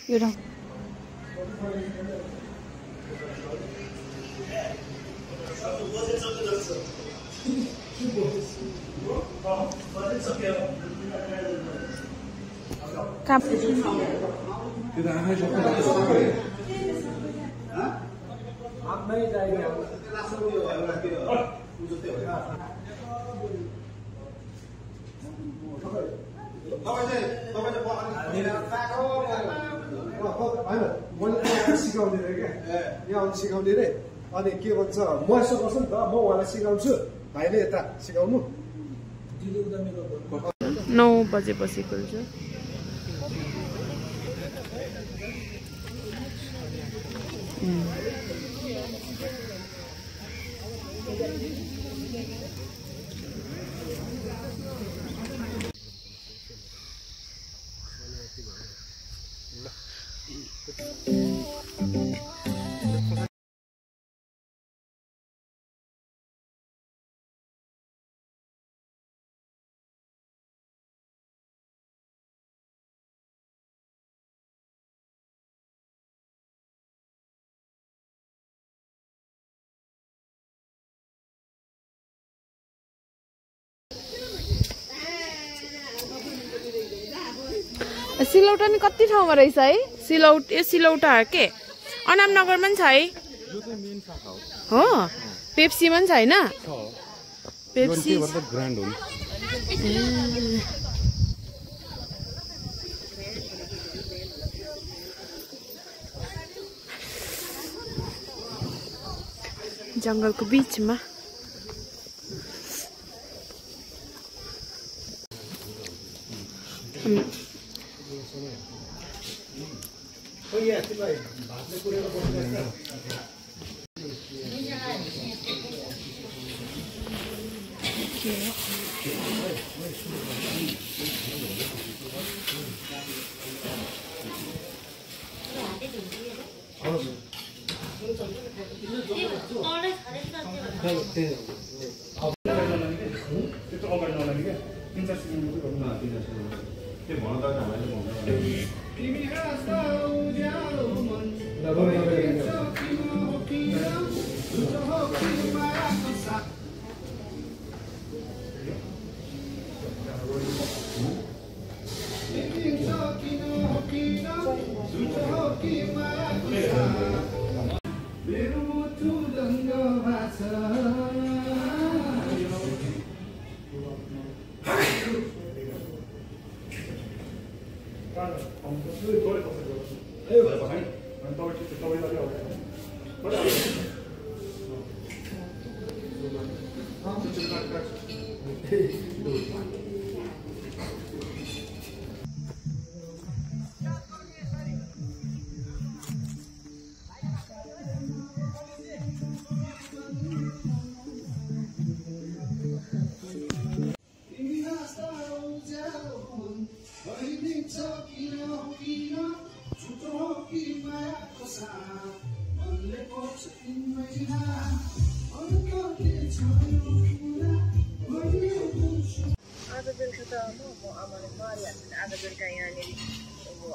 यो रङ काम सिकाउने रे क्या यहाँ आउनु सिकाउने रे अनि के भन्छ म यसो गर्छु नि त म उहाँलाई सिकाउँछु भाइले यता सिकाउनु 9 बजेपछि खुल्छ सिलौटा नि कति ठाउँमा रहेछ है सिलौटा के अनामनगरमा पनि छ है हो पेप्सीमा पनि छ हैन पेप्सी जंगलको बीचमा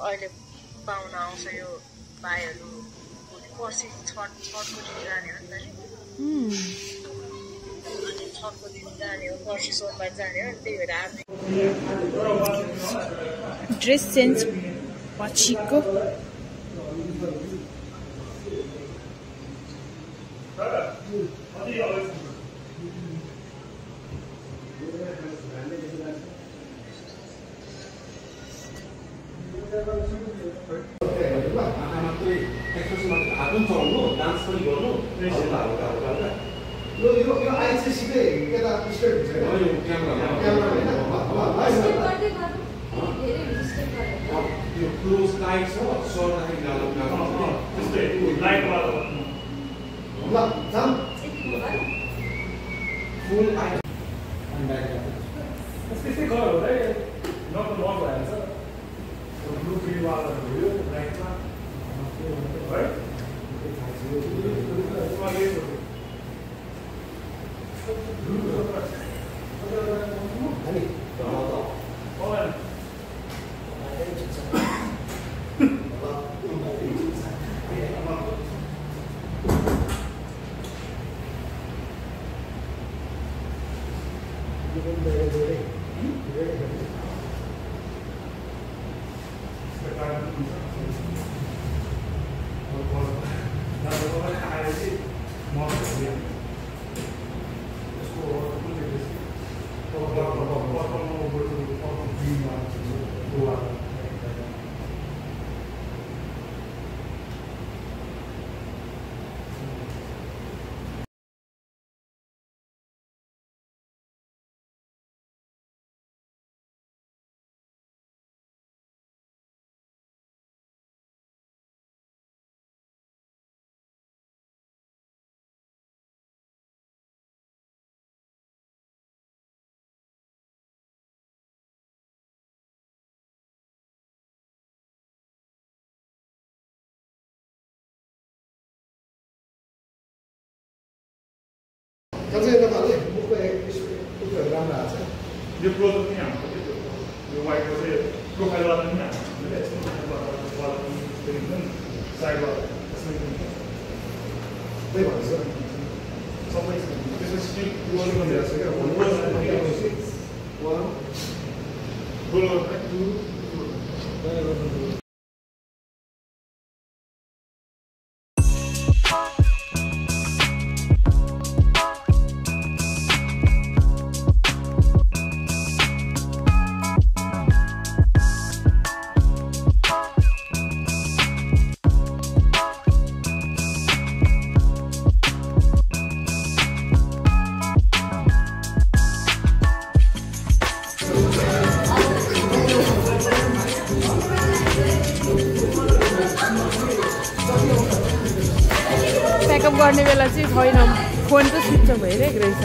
अहिले पाउन आउँछ यो भाइहरू पर्सि छठको दिन जाने हो नि त अनि छठको दिन जाने हो पर्सि सोमबार जाने हो त्यही भएर आज ड्रेस चेन्ज पछिको 강사님들한테 목표에 목표 राम्रो आएको छ यो प्रोजेक्ट पनि हाम्रो यो वाइटको चाहिँ प्रोफाइलवाला पनि हामीले साइडबाट त्यही भन्छ सबै त्यसपछि स्टिल प्याकअप गर्ने बेला चाहिँ छैन फोन त स्विच अफ भइरहेको रहेछ